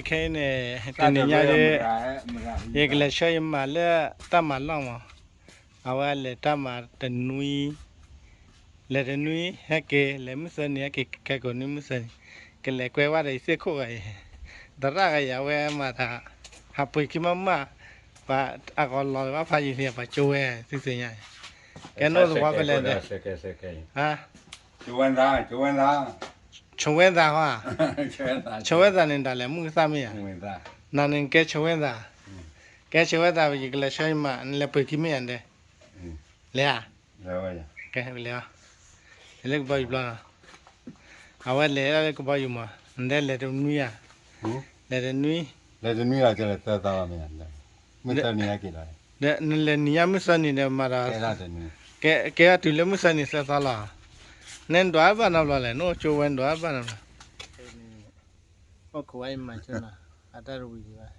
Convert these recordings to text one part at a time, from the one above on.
ခဲအံၤန့ၣ် တနံၤညါဒီး ယကလဲၤဆှၢယမါလၢတၢ်မၤလီၢ်မး, အဝဲလဲၤတၢ်မၤတနွံ လဲၤတနွံ ဟဲက့ၤ လဲၤမုၢ်သၢနံၤ ဟဲက့ၤ ခဲကိးနွံမုၢ်သၢနံၤ, ကလဲၤကွဲဝဲဒီးယသ့ၣ်ခိၣ်ဂၤအံၤ, သရၣ်ဂၤယၤဝဲမၤတၢ် ဟးပှ့ၤခံမးမး, ပှၤအဂီၤလီၤလၢဘၣ်ဖးယံၤန့ၣ် ပှၤကၠိဝဲ သုသ့ၣ်ညါ, ကဲနိၣ်သဝီဖဲလဲၣ်ဒီး, ဟါ, ဆိဝဲသး, ဆိဝဲသးန့ၣ် တၢ်လဲၤမုၢ်ကသၣ်မ့ၢ်ဧါ, နၤန့ၣ်ကဲဆိဝဲသး, ကဲဆိဝဲသး ယကလဲၤဆှၢယမါ နလဲၤပှ့ၤခံမ့ၢ်ဧါဒဲး, လဲၤဧါ, ကဲလဲၤ, လဲၤလၢကဘီယူၤပျီလီၤ, အဝဲလဲၤလၢကဘီယူၤမး နဒဲးလဲၤတနွံဧါ, လဲၤတနွံ, လဲၤတနွံလီၤ ကလဲၤသၢသီလီၤမ့ၢ်ဧါ, မုၢ်သၢနံၤဟဲက့ၤလီၤ, နလဲၤနံၤညါမုၢ်သၢနံၤဒီးမၤဒီး, ကဲတုၤလၢမုၢ်သၢနံၤသၢသီလီၤ, နဒွးဘၣ်နီတဘျီလဲၣ် နအိၣ်ကၠိဝဲနဒွးဘၣ်နီတဘျီ အိၣ်ခိးဝဲအံၤမၤဆိနီၤ, အတၢ်တဝံၤယံၤဘၣ်,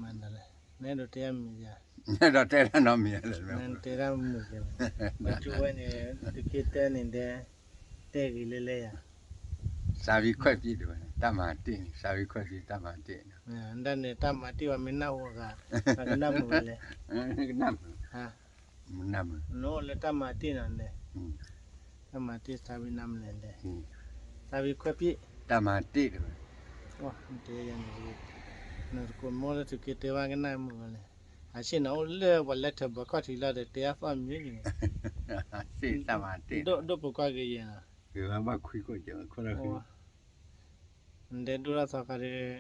မၤနၤလဲၣ်, နအဲၣ်ဒိးတဲမံၤယၤ, နအဲၣ်ဒိးတဲတၢ်နီတမံၤလဲၣ်, နတဲတၢ်မုာ်ကဲ, ပှၤကၠိဝဲန့ၣ် သုးက့တၢန့ၣ်ဒဲး, တဲဂ့ၤလၢလဲၣ်ယၤ, စးဖံခွဲးပံးတဝဲ, တၢ်မၤတ့ၢ်န့ၣ် စးဖံခွဲးပံးတၢ်မၤတ့ၢ်န့ၣ်, ဒ်န့ၣ် တၢ်မၤတ့ၢ်ဝဲမ့ၢ်နၢ်ဟူအဂၤ, ပှၤကနၣ်မုာ်ဝဲလဲၣ်, ကနၣ်မုာ်, နအိၣ်လၢတၢ်မၤတ့ၢ်နီၤလဲၣ်, တၢ်မၤတ့ၢ်စးဖံနၢ်မနုၤလဲၣ်, စးဖံခွဲးပံး, တၢ်မၤတ့ၢ်တဝဲ, နတကိးမိၢ်လၢသုးက့တၢဘၣ်ကနၣ်မုာ်ဝဲလဲၣ်, အဆ့ၣ်နီၤအိၣ်လၢပှၤလဲၤထၢၣ်ဘၢခီၣ်ထံးလီၤဒီး တဲအသီၣ်မံၤန့ၣ်, ဒိၣ်ဒိၣ်ပကွၢ်က့ၤယဲနီၤ, ဘၣ်ခွံခိၣ်, နတဲဒိၣ်ထီၣ်သီခါဒီး,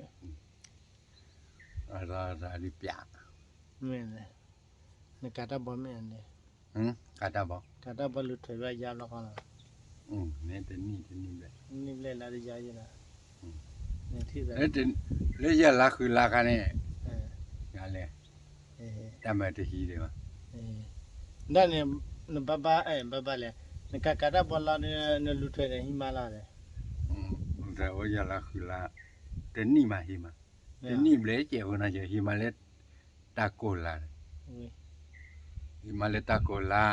ဒ်ပျး, မ့ၢ်, နကးတၢ်ဘီမ့ၢ်န့ၣ်, ကးတၢ်ဘီ, ကးတၢ်ဘီလူၤထွဲဘၣ်ယါဘျီဃီလီၤ, နတနံၣ်တနံၣ်ဘျဲၣ်, နံၣ်ဘျဲၣ်လါတယါယဲလီၤ, လၢယလါဃုလါခါန့ၣ်, ယလဲၤ, တၢ်မၤတဟံးဒံးဘၣ်, ဒ်န့ၣ်, နဘၣ်ဘၣ်, ဘၣ်ဘၣ်လဲၣ်, နကးကးတၢ်ဘီလီၤဒီး နလူၤထွဲဒီးဟံးမါလီၤလဲၣ်, အိၣ်ယလါဃုလါ, တနံၣ်မးဟံးမး, တနံၣ်ဘျဲၣ်ကဲၣ်ဝဲနီၤ ယဟံးမးလၢ တၢ်ကိၢ်လါန့ၣ်, ဟံးမးလၢတၢ်ကိၢ်လါ,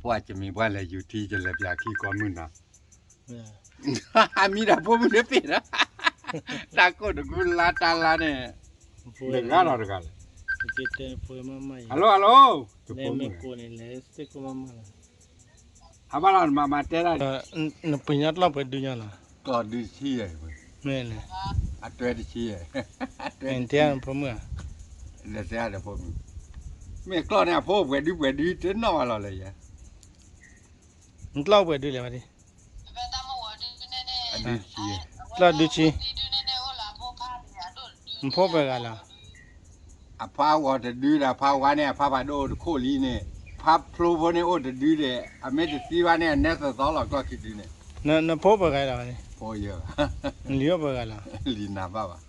ပှၤကမံၤပှၤလဲၤယူၤထံ ယလဲၤပျးခံကီၢ်မုၢ်နၤ, အမံၤဒီးဖိမုၣ်တပ့ၢ်ဒီး, တၢ်ကိၢ်တကူလါတၢ်လါန့ၣ်, တဂၤဒီးတဂၤလဲၣ်, hello hello, အဘၣ်လီၤမၤမၤတဲဒၣ်, နပှ့ၤညီကျီၢ်ပှဲၤဒုညါလီၤ, ကျီၢ်ဒုဆံယဲၢ်, မ့ၢ်လဲၣ်, အတွဲတဆံယဲၢ်, အတဲဖိမုၣ်ဧါ, တဲဖိမုၣ်, မ့ၢ်ကျီၢ်န့ၣ်အဖိပှဲၤဒုပှဲၤဒုတနီၣ်ဘၣ်လီၤလဲၣ်ယဲ, နကျီၢ်ပှဲၤဒုလဲၣ်ဝဲဒၣ်, ကျီၢ်ဒုဆံ, နဖိပှဲၤဂၤလီၤ အဖါဂီၤတဒုဒီး အဖါဝါန့ၣ် အဖါဖးဒိၣ်တခိၣ်လံန့ၣ်, ဖါဖျိဖိန့ၣ်အိၣ်တဒုဒီး အမ့ၢ်တသံဘၣ်န့ၣ် အနဲသသီလီၤ ကျီၢ်ခံဒုန့ၣ်, နဖိပှဲၤဂၤလီၤ, နလံၤအိၣ်ပှဲၤဂၤလီၤ, လံၤနၤဘၣ်ဘၣ်,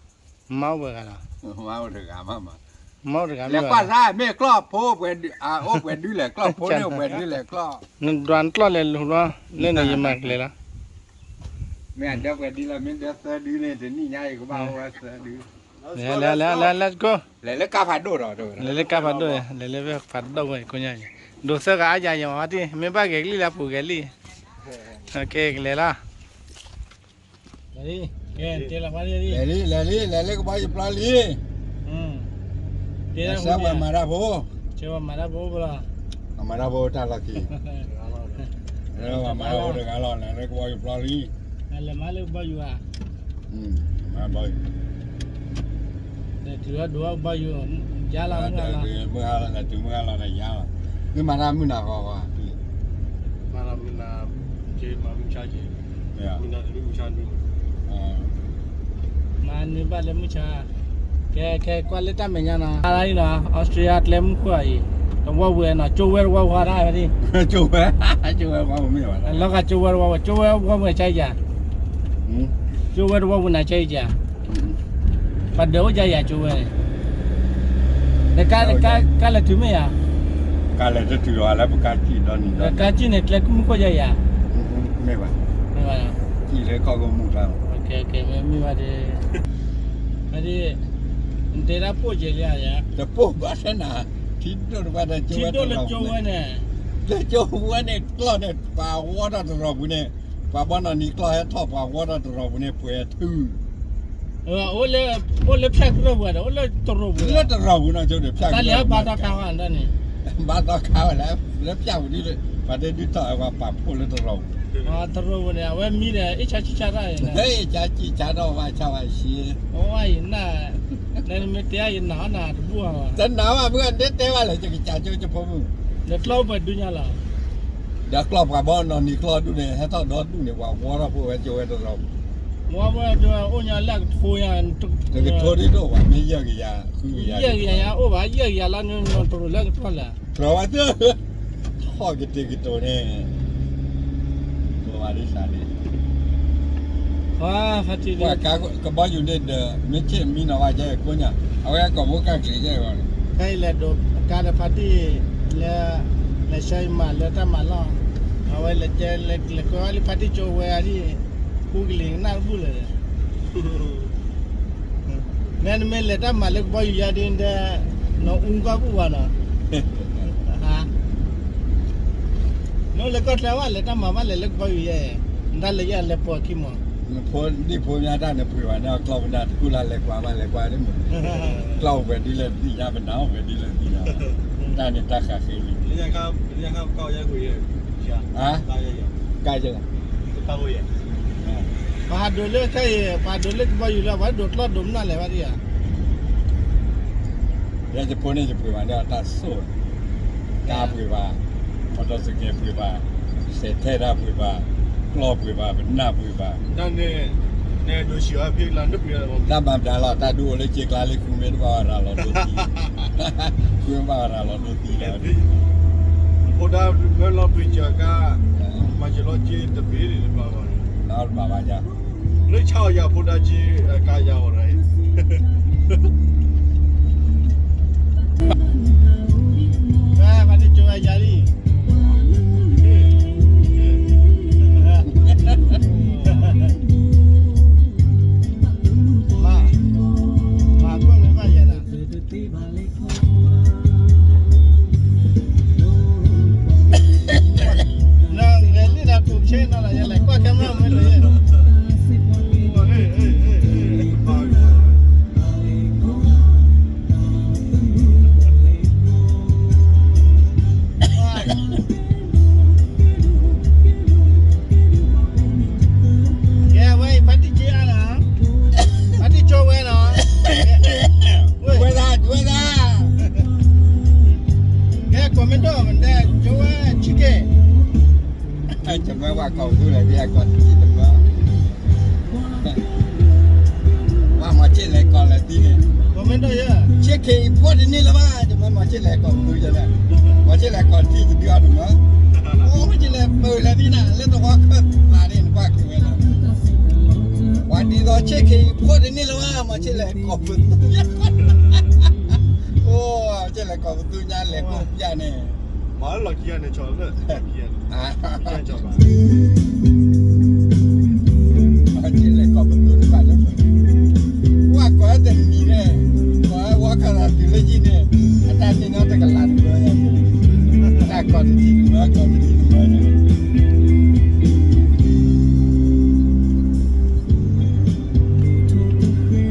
မါအိၣ်ပှဲၤဂၤလီၤ, မါအိၣ်တဂၤမးမး, မါအိၣ်တဂၤမး, လဲၤကွၢ်သး မ့ၢ်ကျီၢ်ဖိ အိၣ်ပှဲၤဒုလဲၣ် ကျီၢ်ဖိန့ၣ်အိၣ်ပှဲၤဒုလဲၣ် ကျီၢ်, နဒွးနကျီၢ်လဲၤလူၤလီၤ, လၢန့ၣ်ယမၤကျဲၤလီၤ မ့ၢ်အဒၢပှဲၤဒုလီၤ မ့ၢ်ဒၢသၢဒုန့ၣ် တနံၣ်ညါအံၤကဘၣ်အိၣ်ဝဲသၢဒု, လဲၤလဲၤလဲၤ let's go, လဲၤလၢကါဖးဒိၣ်ဒီး, လဲၤလၢကါဖးဒိၣ်, လဲၤလၢဖးဒိၣ်ဝဲကိညါအံၤ, ဒိးသၢဂၤအါယၤယၤမၤဝဲတ့ၢ် မ့ၢ်ဘၣ်ဂဲၤကလံၣ်လၢပူၤဂဲၤလံ, ကဲကလဲၤလီၤ လဲၤလံ လဲၤလံ လဲၤလံ လဲၤလၢကဘီယူၤပျီလံ, တဲဝဲမၤတၢ်ဖိ, မၤတၢ်ဖိတၢ်လီၢ်ခံ, မၤတၢ်ဖိတဂၤလီၤ လဲၤလၢကဘီယူၤပျီလံ, လဲၤမၤလၢကဘီယူၤဧါ, မၤဘီယူၤ, လဲၤတုၤဝဲဒိးကဘီယူၤ, ယါလီၤ, မုၢ်ဟါလီၤ လဲၤတုၤမုၢ်ဟါလီၤဒီးယါလီၤ, မ့ၢ်မၤတၢ်မုၢ်နၤဃီဃီ, မၤတၢ်မုၢ်နၤ, က့ၤမၤမုၢ်ဆါက့ၤ, မုၢ်နၤတနွံမုၢ်ဆါနွံ, မၤနွံဘၣ်လၢမုၢ်ဆါ, ကဲ ကဲ ကွၢ်လၢတၢ်မဲာ်ညါနီၤ, အါလံနီၤ Australia ကျဲမုၢ်ခိၣ်အံၤ, တဝီပူၤနီၤ ကၠိဝဲတဝီပူၤဟီဒၣ်ဝဲဒၣ်, ကၠိဝဲ, ကၠိဝဲတဝီပူၤမ့ၢ်ဘၣ်, လီၤဂာ်ကၠိဝဲတဝီပူၤ ကၠိဝဲတဝီပူၤန့ၣ်ကဲအံၤ, ကၠိဝဲတဝီပူၤန့ၣ်ကဲအံၤ, ပှၤဒၢးအိၣ်ကဲယၤကၠိဝဲန့ၣ်, ဒီးကါ ကါလဲၤတုၤမ့ၢ်ယၤ, ကါလဲၤတတုၤလီၤလၢပကါကံၣ်ဒီနံၤဒီ, ကါကံၣ်န့ၣ် ကျဲမုၢ်ခိၣ်ကဲယၤ, မ့ၢ်ဘၣ်, မ့ၢ်ဘၣ်, ကံၣ်လၢခီၣ်ကမူၣ်တၢ်, မ့ၢ်ဘၣ်ဒီး, ဒ်, နတဲဒၣ်ပိၢ်ကဲလံဧါ, တပိၢ်ဘၣ်ထဲနၤ, ထံဒိၣ်တဘၣ်ဒီးကၠိဝဲ, ထံဒိၣ်လၢကၠိဝဲန့ၣ်, လၢကၠိဝဲန့ၣ် ကျီၢ်န့ၣ် ပှၤဝီထီၣ်တရီၢ်ပူၤန့ၣ်, ပှၤဘီနီၢ်နံၤကျီၢ်ဟဲထီၣ် ပှၤဝီထီၣ်တရီၢ်ပူၤန့ၣ် ပှဲၤထု အိၣ်လၢ အိၣ်လၢဖၠၣ်ကရၢၢ်ပူၤဒီး အိၣ်လၢတရူးပူၤ လၢတရူးပူၤနီၤ ကၠိဒီးဖၠၣ်ကရၢၢ် တၢ်လၢဘါသီခါဝဲဒၣ်န့ၣ် ဘါသီခါဝဲလၢ လၢဖၠၣ်ပူၤဒ်လၢ ပှၤတဲဒုးထီၣ်အဝဲ ပာ်ဖှိၣ်လၢတရူးပူၤ တရူးပူၤန့ၣ် အဝဲမံဒီး အ့ၣ်ဆါဆံဆါထီၣ်အံၤ ဟဲအ့ၣ်ဆါဆံဆါထီၣ် ဝါဆါဝါဆံ အဝဲအံၤနၢ် နမ့ၢ်တဲအံၤနၢ်နၢ်တဘူၣ်အီၤ တနၢ်ဘၣ် မ့ၢ်အဒဲတဲဘၣ်လဲၣ် ယကစၢ်ကၠိယဖိမုၣ် ဒီးကျီၢ်ပှဲၤဒုညါလီၤ ဒီးကျီၢ်ပှၤဘီနီၢ်နံၤကျီၢ်ဒူၣ်န့ၣ် ဟဲထီၣ်ဒီဒူၣ်န့ၣ် ပှၤဝီထီၣ်ဖိဝဲကၠိဝဲတရူး ဝီဝဲဒီးအိၣ်ညါလၢအကထိညါ တကထိဒ်ဒိၣ်ဘၣ် မ့ၢ်ယဲၢ်ကယၤ ဃုကယၤ ယဲၢ်ကယၤညါအိၣ်ဘၣ် ယဲၢ်ကယၤလီၤန့ၣ် တရူးလၢကထီၣ်လဲၣ် ကြၢးဝဲသ့ၣ် ထီၣ်ကတ့ၤကတီၤန့ၣ် ကိးဝဲဒ်စးန့ၣ် ပှၤကဘီယူၤန့ၣ်ဒီး မ့ၢ်ဆ့ၣ်မံနီၤဝဲကဲကိးညါ အဝဲကိာ်ဘိကၢ်ချံးကဲအဂီၢ်န့ၣ် ဖဲအံၤလဲၤဒိးကါဒီးဖါတံၢ်လၢ လဲၤဆှၢယမၤလၢတၢ်မၤလီၢ် အဝဲလဲၤကဲလဲၤကွဲဝဲလံဖါတံၢ်ကၠိဝဲဒၣ် ဃူကလံၤကနၣ်တဘူၣ်လၢၤ မ့ၢ်နမ့ၢ်လဲၤတၢ်မၤလၢကဘီယူၤယါဒ်ဒီး နအူကွၢ်ဘူၣ်ဘၣ်နီၤ နအိၣ်လၢကီၢ်ချၢဘၣ် လဲၤတၢ်မၤဘၣ်လဲၤလၢကဘီယူၤယါ နတၢ်လၢယၤလဲၤပိာ်ခံမီၤ နဖိဒံဖိမါတၢ်နပှ့ၤဘၣ်န့ၣ် အကျီၢ်ပနၢ်တကူၣ်လၢလဲၤကွၢ်ဘၣ်လဲၤကွၢ်ဒ်မုၢ် ကျီၢ်ပှဲၤဒ်လဲၣ်သ့ၣ်ညါ ပနၢ်အိၣ်ပှဲၤဒ်လဲၣ်သ့ၣ်ညါ တၢ်န့ၣ်တၢ်ဃးဃ့လံ ကၢ်ယဲလီၤ ပှၤဒိးလၢခဲအံၤ ပှၤဒိးလၢကဘီယူၤလၢ ပှၤဒိးကျီၢ်ဒိးမနုၤလဲၣ်ဘၣ်ဒ်ဧါ ယဲယဖိန့ၣ်ယပှ့ၤဘၣ်ဒီးတၢ်ဆိၣ် ကါပှ့ၤဘၣ် မော်တော်ဆိုင်ကယ်ပှ့ၤဘၣ် စဲးထဲတၢ်ပှ့ၤဘၣ် ကျီၢ်ပှ့ၤဘၣ် ပနၢ်ပှ့ၤဘၣ် တၢ်မၤပျၢၤလီၤ တၢ်ဒုးအိၣ်လၢစ့ကျါလၢဃုမ့ၢ်တဘၣ်ဝဲရၤလီၤဒိသံ ဃုမ့ၢ်ဘၣ်ဝဲရၤလီၤဒိသံလီၤ ဖိဒါမ့ၢ်လီၤပှ့ၤစၢၤကါ မၤစၢၤလီၤက့တဘ့ၣ်န့ၣ်တဘၣ်ဘၣ်န့ၣ် တဘၣ်ဘၣ်ယါ လၢဆါအီၤယၤဖိဒါက့ ကါယၤအီၤရၣ် ပှၤတကၠိၤဝဲယၤလံ မၤ မၤကွၢ်မ့ၢ်ဘၣ်ယၤလီၤ နလဲၤလံဒီး ပူၤဆ့နီၤလီၤ ယလဲၤကွၢ်ကဲမ့ၢ်မ့ၢ်လၢ ကဲဝဲအံၤ ဖါတံၢ်ကၠိအါလီၤ ဖါတံၢ်ကၠိဝဲလီၤ ဝဲဒၣ် ဝဲဒၣ် ကဲ comment ဒိၣ်မတဲ ကၠိဝဲ ဆံးက့ၤ တမၢဝဲကိးပသူလဲၣ် ဒ်အကိးတထံၣ်တမၢ ဝဲမၤဆ့ၣ်လဲၤကိးလဲၤသံန့ၣ် comment ဒိၣ်ယဲ ဆ့ၣ်က့ၤအံၤဖိတန့ၢ်လၢၤဘၣ် တမၢမၤဆ့ၣ်လဲၤကိးပသူယဲလဲၣ် မၤဆ့ၣ်လဲၤကိးတထံၣ်တဒုအီၤတမၢ အိၣ်မ့ၢ်ဆ့ၣ်လဲၤပၢၢ်လဲၤသံနၤ လၢသဝီခၢၣ်သးန့ၣ် နကွၢ်က့ၤဝဲလီၤ ပှၤဒ်သိးဆ့ၣ်က့ၤအံၤဖိတန့ၢ်လၢၤဘၣ် မၤဆ့ၣ်လဲၤကိးပသူ အိၣ် ဆ့ၣ်လဲၤကိးပသူညါလဲၤကိးပျၢ်န့ၣ် မၤလီၤခံဂၤန့ၣ် ဆီၣ်လၢ ခံဂၤန့ၣ် ဘၣ်ဆ့ၣ်လဲၤကိးပသူန့ၣ်ဘၣ်လၢ ကွၢ်ကိးတနံၤန့ၣ် ကိးဝဲခီၣ်သးတုၤလၢယံၤန့ၣ် အတၢ်န့ၢ်နီတကလးတမၢ တၢ်ကိးတထံၣ်တမၢ ကိးတထံၣ်တမၢန့ၣ်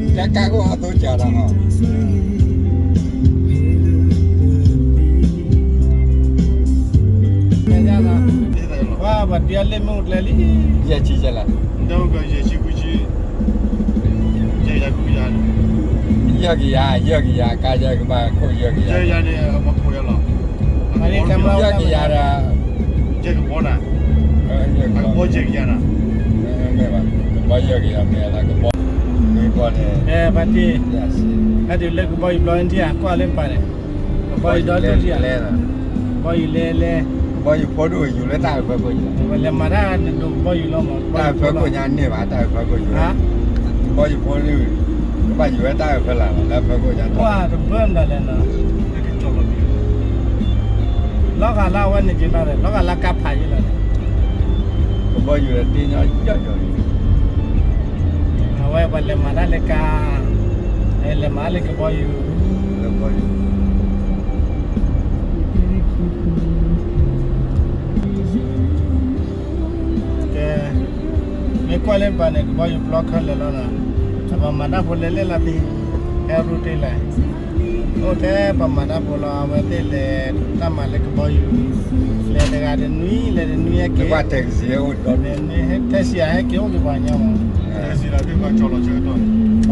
တၢ်ကါအိၣ်အသိးစှၤဒီး ပှၤပှၤတ့အလ့ၣ်မ့ၣ်အူကျဲလံ ယဲၢ်ဆံယဲၢ်လၢ ယဲၢ်ကယၤ ယဲၢ်ကယၤ ကါယဲၢ်ကဘၣ်ခိၣ်ယဲၢ်ကယၤ ယဲၢ်ကယၤဒီး ကဘီယဲၢ်ကယၤ မ့ၢ်ဘၣ် ကဘီယဲၢ်ကယၤ မ့ၢ်လၢကဘီ မ့ၢ်ဘီန့ၣ် ဖါတံၢ် ဖါတံၢ်လၢကဘီယူၤဘျီနထံၣ် ကွၢ်လၢပၤန့ၣ် ကဘီယူၤဒီဒူၣ်ထံၣ်ဧါ ကဘီယူၤလဲလဲ ကဘီယူၤဖိဒိၣ်ယူၤလၢတၢ်အုးဖၢခိၣ်ညါ ဝဲလဲၤမၤတၢ်နဒိးကဘီယူၤလီၤမး တၢ်အုးဖၢခိၣ်ညါန့ၢ်ဘၣ် တၢ်အုးဖၢခိၣ်ယူၤ ကဘီယူၤဖိဒိၣ် ကဘၣ်ယူၤဝဲတၢ်အုးဖၢလၢ်လီၤ လၢဖၢခိၣ်ညါထီၣ် ကွၢ်တဘၢမတၤလဲၣ်နီၤ လီၤဂာ်လၢအဝဲန့ၣ်က့ၤလီၤ လီၤဂာ်လၢကါဖးယံၤလီၤန့ၣ် ကဘီယူၤတ့ညီယီၢ်ယီၢ် အဝဲပှၤလဲၤမၤတၢ်လၢကါ လဲၤမၤလၢကဘီယူၤ လၢကဘီယူၤ ကဲ မ့ၢ်ကွၢ်လၢပၤန့ၣ် ကဘီယူၤပျီခဲလၢာ်လီၤနီၤ ပှၤမၤတၢ်ဖိလဲၤလဲၣ်လီၤဖဲ, ဟဲရူၢ်တ့ၢ်လဲၣ်, အိၣ်ထဲပှၤမၤတၢ်ဖိလီၤ အဝဲသ့ၣ်လဲၤတၢ်မၤလၢကဘီယူၤ, လဲၤတဂၤတနွံ လဲၤတနွံဟဲက့ၤ, ထဲစံးယၤဟဲက့ၤအိၣ်က့ၤပှၤကညီမး, ပှၤကကၠီၣ်လီၤကၠိၣ်ဖိလီၤ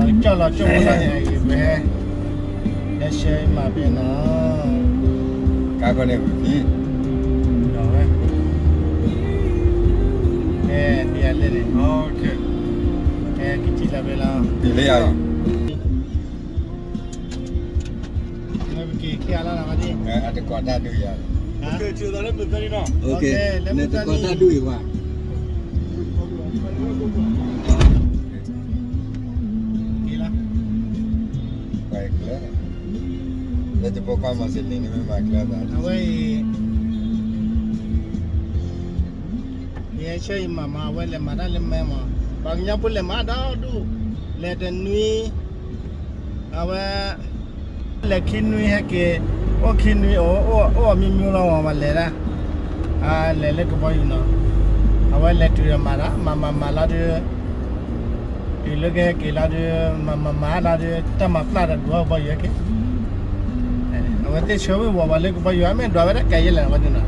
န့ၣ်အဂ့ၢ်ပဟဲ, ဟဲဆှၢမၤဖဲနီၤ ကါကီန့ၣ်ဝံၤဖံ, ဒီးဝဲ, ဟဲဒ်အလဲၣ်န့ၣ်, ဟဲကထံၣ်လီၤဖဲလီၤ, ပက့ၤခံဂၤလီၤနၤ, အတကိးတၢ်ဒုးယၤ, နတကိးတၢ်ဒုးအံၤဘၣ်, က့ၤလီၤ, လၢတဖိခွါမၤစ့ၢ်န့ၣ် နမ့ၢ်မၤကျဲသး, အဝဲအံၤ ယဆၢယမၤမး အဝဲလဲၤမၤတၢ်လၢမဲမး, ပှၤကညီဖိလဲၤမၤဒီဒူၣ်, လဲၤတနွံ, အဝဲ, လဲၤခံနွံဟဲက့ၤ, အိၣ်ခံနွံအိၣ်, အိၣ်အီၤမံမံလီၤမး ပှၤလဲၤဒၣ်, လဲၤလၢကဘီယူၤနီၤ, အဝဲလဲၤတုၤဒီးမၤတၢ် မၤမၤမၤလီၤဒုး တုၤလၢကဟဲက့ၤလီၤဒုး, မၤမၤမၤလီၤဒုး တၢ်မၤပျၢ်ဒီးဒွးကဘီယူၤဟဲက့ၤ, အဝဲသ့ၣ်ဆှၢဝံၤဝီၤဝီၤလၢကဘီယူၤ အမ့ၢ်ဒွးဝဲဒၣ်ကဲယဲလဲၣ်ဝဲန့ၣ်နီၤ,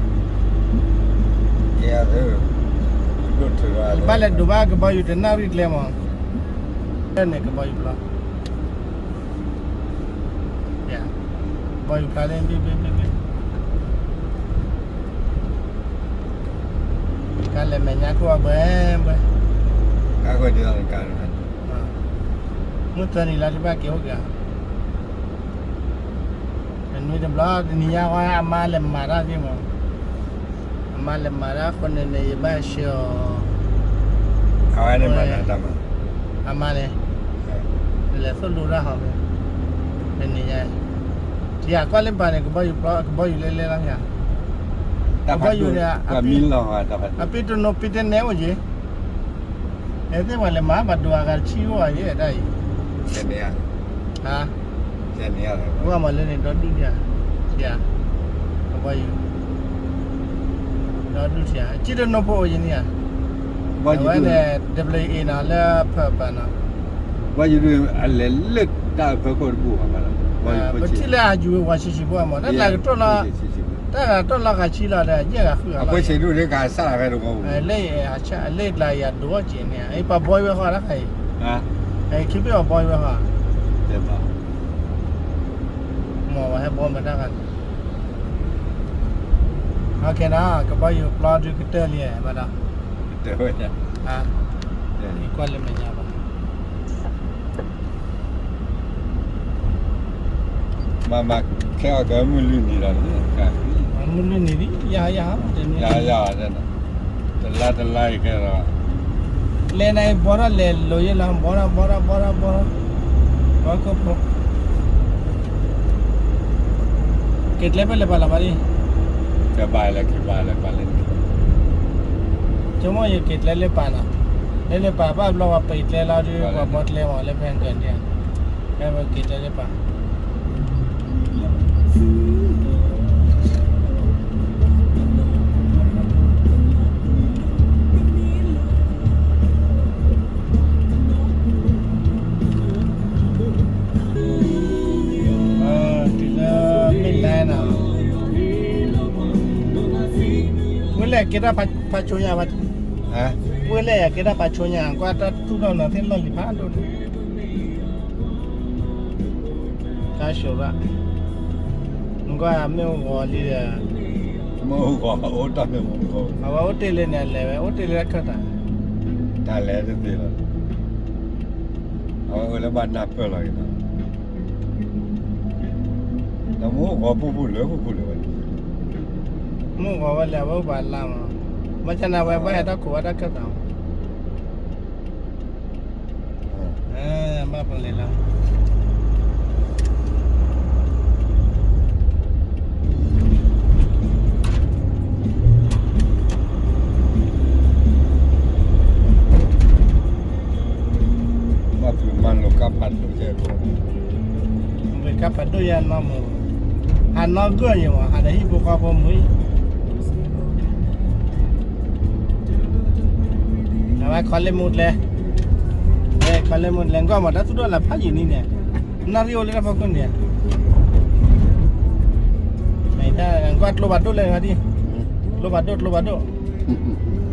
ဘၣ်လဲၤဒိးဘၣ်ကဘီယူၤတနၣ်ရံၣ်ကျဲမး, န့ၣ်ကဘီယူၤဖျါ ကဘီယူၤဖျါလၢ ဘ့ၣ်ဘ့ၣ်ဘ့ၣ်ဘ့ၣ် ကါလဲၤမဲာ်ညါခိၣ်အဘှဲဘှဲ, ကါဃိဒ်သိးကါ, မုၢ်သၢနံၤလၢတဘၣ်က့ၤအိၣ်က့ၤ, တနွံတဘျီ တနံၤညါဃီ အမါလဲၤမၤတၢ်သ့ၣ်မး, အမါလဲၤမၤတၢ်အဃိန့ၣ်န့ၣ် ယဘၣ်ဆှၢအီၤ, အဝဲန့ၣ်မၤတၢ်မး, အမါန့ၣ်, လဲၤသိၣ်လိတၢ်ဟီ, တနံၤညါ, ယကွၢ်လၢပၤန့ၣ် ကဘီယူၤဖျါ ကဘီယူၤလဲၤလဲၤလီၤယၤ, ကဘီယူၤန့ၣ် အပ့တနိပ့တနဲအိၣ်က့ၤ အဲသ့ၣ်ပှၤလဲၤမၤဘၣ်ဒိအဂၤတဆံအိၣ်ဘၣ်ယဲဒၣ်အံၤ, ဟါ, ပှၤမၤလၢန့ၣ် ဒီဒူၣ်ယၤ, ယၤ, ကဘီယူၤ, ဒီဒူၣ်ယၤ ကံၣ်တနိဖိအိၣ်ယၤန့ၣ်ဧါ, အဝဲန့ၣ် တဘျီအံၤနီၤ လၢဖၢပၤနီၤ, ဘီယူၤဒုး အလဲၤလၢတၢ်အဖၢခိၣ်တဘူၣ်ဘၣ်, ပထံၣ်လၢအယူၤဝဲဝါဆံးဆံးဖိမး တၢ်လၢကတီၢ်လီၤ, တၢ်ဂၤတီၢ်လီၤဂၤဆံးလီၤဒီး ယဲၢ်ဂၤဃုဂၤလီၤ, လၢ လၢကျါယၤဒိးအီၣ်က့ၤန့ၣ် ပှၤဘီဝဲဃီတခါအံၤ, ခံဘ့ၣ်ပှၤဘီဝဲဃီ, မ့ၢ်ဝဲဟဲဘီမတၤဂၤန့ၣ်, အကဲနီၤ ကဘီယူၤပျီဒုးကတၢၢ်လံဘၣ်ဒီး, ကွၢ်လၢမဲာ်ညါဘၣ် မၤမၤခဲအီၤကမုၢ်လွံၢ်နံၤလီၤ, မုၢ်လွံၢ်နံၤလံ ယၤယၤ, ယၤယၤ, တလါတလါအံၤကဲဒီး, လဲၤနၤအံၤဘီထီၣ်လဲၤလိၤယဲလီၤ ဘီထီၣ်ဘီထီၣ်ဘီထီၣ်ဘီထီၣ်, ဘီခိၣ်ဖိ, က့ၤကျဲဖဲလဲၣ်ပာ်လီၤဘၣ်လံ, ကဘၣ်လဲၤက့ၤဘၣ်လဲၤပာ်လဲၤ, ဆိကမိၣ်ယက့ၤကျဲလၢပာ်နီၤ, လၢလၢပာ်ဘၣ်ဘျီပှၤပ့ၤကျဲလီၤဒုး ပှၤဘီကျဲမးလၢဖဲကၢၤန့ၣ်, ဖဲပက့ၤကျဲလၢပာ် တုၤလၢ Midland နီၤ, ဝဲလဲၣ်ကဲတၢ်ဖးဆိညါဘၣ်, ဝဲလဲၣ်ယၤကဲတၢ်ဖးဆိညါ ကွၢ်တၢ်သူၣ်ထီၣ်နီၤသ့ၣ်လီၢ်လံၤဖးဒိၣ်န့ၣ်, တၢ်ဆိရၣ်, နကွၢ်မ့ၣ်အူဂီၤလံဒီး, မ့ၣ်အူဂီၤအိၣ်တၢ်မ့ၣ်အူဂီၤ, အဝဲအိၣ်တ့ၢ်လၢန့ၣ် အလဲၤဝဲ အိၣ်တ့ၢ်လၢတၢ်ခၢၣ်သး, တၢ်လဲၤတသ့လီၤ, အဝဲအိၣ်လၢဘၣ်နၢ်ပၢၢ်လီၤက့ၤလီၤ, ဒီးမ့ၣ်အူဂီၤပူၤပူၤလၢပူၤပူၤလၢၤဝဲ, မ့ၣ်အူဂီၤဝဲလဲၣ် အဝဲအိၣ်ပှၤလါမး, ဘၣ်ဆၣ်န့ၣ် အဝဲဘၣ်ဟဲတၢ်ခိးဝဲတၢ်ခၢၣ်သး ဘၣ်ပလဲၤလီၤ, ဘၣ်ပမၤလိာ်ကါဖးဒိၣ်ယဲၢ်ကိး, ကါဖးဒိၣ်ယဲၢ်နီၢ်မုၢ်, ဟးနီၢ်ဂၢၢ်ယဲၢ်မး ဟးဒီးဟံၣ်ဖိဃီဖိမုၢ်, အဝဲခီလ့ၣ်မူကျဲ, ပလဲၤမုၢ်လဲၤကွၢ်မး တၢ်သူၣ်ဒိၣ်လၢဖးယံာ်န့ၣ်န့ၣ်, နၣ်ရံၣ်အိၣ်လၢတၢ်ဖီခိၣ်န့ၣ်, မ့ၢ်တၢ်ကွၢ်ကျိဘၣ်ဒိၣ်လဲၣ်ဒံး, ကျိဘၣ်ဒိၣ်ကျိဘၣ်ဒိၣ်,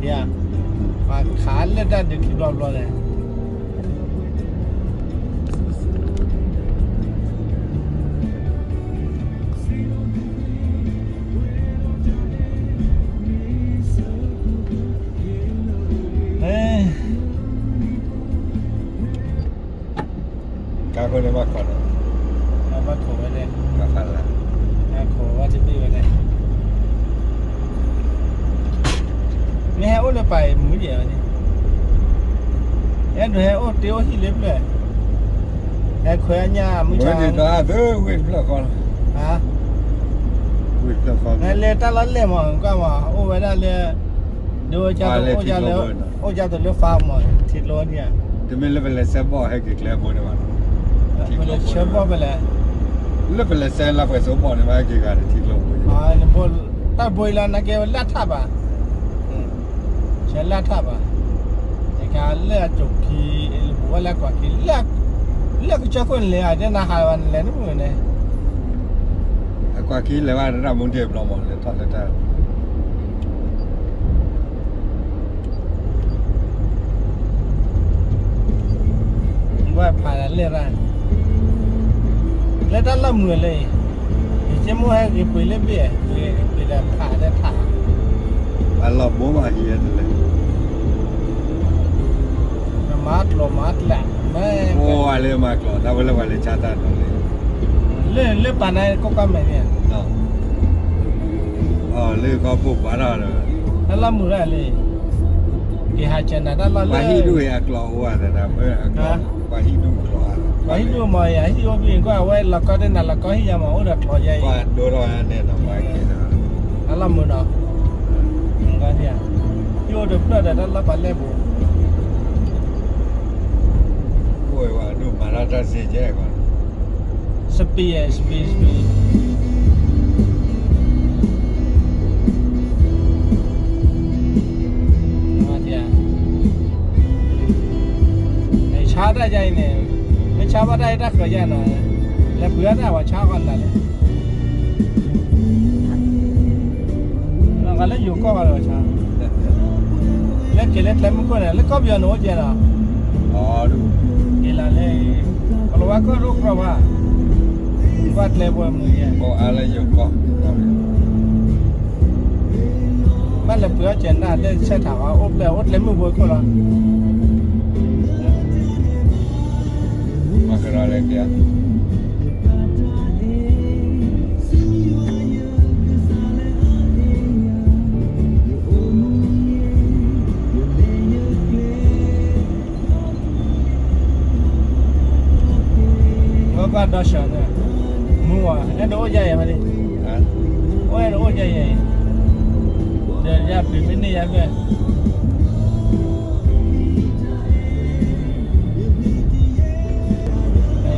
ယၤ, ပှၤခးလၢတၢ်ဒုးခံဘျီဘျီလဲၣ်. ကါဃိန့ၣ်ဘၣ်ခိးဒီး, ဘၣ်ခိးဝဲလဲၣ်, ဘၣ်ဖးလၢ်, ဘၣ်ခိးဝဲတဘ့ၣ်ဝဲလဲၣ်. မ့ၢ်ဟဲအိၣ်လၢပၤအံၤမုၢ်ယဲၢ်ဝဲန့ၣ်, အဲၣ်ဒိးဟဲအိၣ်တ့အိၣ်ဟံၣ်လၢပျၢၢ်, ဟဲခွဲးညၣ်မုၢ်ဆါ, ဝ့ၢ်တဖျၢၣ်ဃီလီၤ, ဝ့ၢ်တဖျၢၣ်ဃီ, နလဲၤတၢ်လီၢ်လဲၢ်မး ကွၢ်မး အိၣ်ဝဲဒၣ်လၢ ဒ်အိၣ်ကၢ်သိးလၢ အိၣ်ကၢ်သိးလၢ farm မး ထံကျိန့ၣ်ဧါ, တမ့ၢ်လၢပလဲၤဆဲးဘီၣ်ဟဲက့ၤကျဲအဘိန့ၣ်ဘၣ်, ပလဲၤဆဲးဘီၣ်ဖဲလဲၣ်, လၢပလဲၤဆဲးလၢပှဲၤစိဘီၣ်န့ၣ်ဘၣ်ဟဲက့ၤဂၤဒီးထံကျိအဘိ, တၢ်ဘိလၢနကဲဝဲလၢထးဘၣ်, ဆဲးလၢထးဘၣ်, ယကလၢအစိာ်ခံ, ပဝဲလၢကွၢ်ခံ, လၢကစၢၢ်ခိၣ်နလဲၤဧါ တဲနဟးဘၣ်နလဲၤနမုၢ်န့ၣ် အကွၢ်ခံလဲၤဘၣ်တၢ်မူဒ့ၣ်ဘျီမး လဲၤထီၣ်လဲၤတၢ်, ဘၣ်ဖးလဲၤရၣ်, လၢတၢ်လီၢ်မုာ်လၢအံၤ, ယစ့မိၢ်ဟဲဂ့ၤပှ့ၤလၢဘ့ၣ်, ဂ့ၤပှ့ၤဒီးဖးဒီးထး, အလီၢ်ဘိဘၣ်ဟံးဝဲတလဲၣ် မၤကျိာ်မၤကျး, မ့ၢ်အိၣ်ဝဲလၢမၤကျိာ် တၢ်ဝဲလၢပှၤလဲၤဆါတၢ်ဒီးလၢ, လၢ လၢပာ်နါကိးကီၢ်မဲာ်န့ၣ်, လၢကီၢ်ပိၢ်ပှၤထီၣ်ဒီး, တၢ်လီၢ်မုာ်ဒၣ်လၢ, ကဟးဆဲးနၤတၢ်လီၢ်လၢ, ပှၤဟံၣ်ဒူၣ်အကျိာ်အိၣ်ဝဲသတး, ပှၤဟံၣ်ဒူၣ်မးယၤ ဟံၣ်အိၣ်ဘ့ၣ်ကွၢ်ဝဲလီၤကီတ့ၢ်နၤလီၤကီဟံၣ်ယၤမး အိၣ်ဒီးကျိာ်ယဲအံၤ, တၢ်လီၢ်မုာ်နီၤ, ဟံၣ်အိၣ်တဖျၢၣ်ဒီးတၢ်လီၢ်ပာ်လဲၢ်ပူၤ, အိၣ်ဝဲဒိၣ်မးလၢတၢ်စ့ကဲ, speed, speed, speed, ဆါတၢ်ယါအံၤန့ၣ်, မ့ၢ်ဆါဘၣ်တၢ်အံၤတၢ်ဃၢၤယါနီၤ, လဲၤပှ့ၤအီၣ်တၢ်ပှၤဆါဃီနၤလဲၣ်, လၢက့ၤလၢကျဲမုၢ်ခိၣ်န့ၣ် လၢကီၢ်ပယီၤန့ၣ်အိၣ်ကဲနီၤ, က့ၤလီၤလၢ, ကလီၤဝါကီၢ်ရိၣ်ကြီဘၣ်, ကွၢ်ကျဲဘိမုၢ်ယဲၢ် ဘၣ်လဲၤပှ့ၤအီၣ်ကဲနၤလၢဆဲးထးဝဲ အိၣ်ဖျဲၣ်အိၣ်ကျဲမုၢ်ဘိခိၣ်လီၤ, မၤကဒီးလဲၤက့ၤ ဝဲဘၣ်ဒီးစှၤန့ၣ်, မုၢ်ဝဲ အဲၣ်ဒိးအိၣ်ယါယဲၢ်ဖဲန့ၣ်, အိၣ်အဲၣ်ဒိးအိၣ်ယါယဲၢ်အံၤ, ဒီးယါပ့ၤမ့ၢ်န့ၢ်ယါဖဲ, သ့ၣ်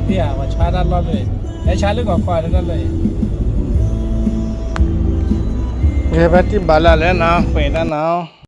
ဧါ ပှၤဆါတၢ်လီၢ်လၢ, ဟဲဆါလၢကီၢ်ခွါလၢတၢ်လီၢ်အံၤ, ဂဲၤဘၣ်တံၢ်ဘၣ်လၢလဲၣ်နီၤ ပှဲၤတၢ်နီၤ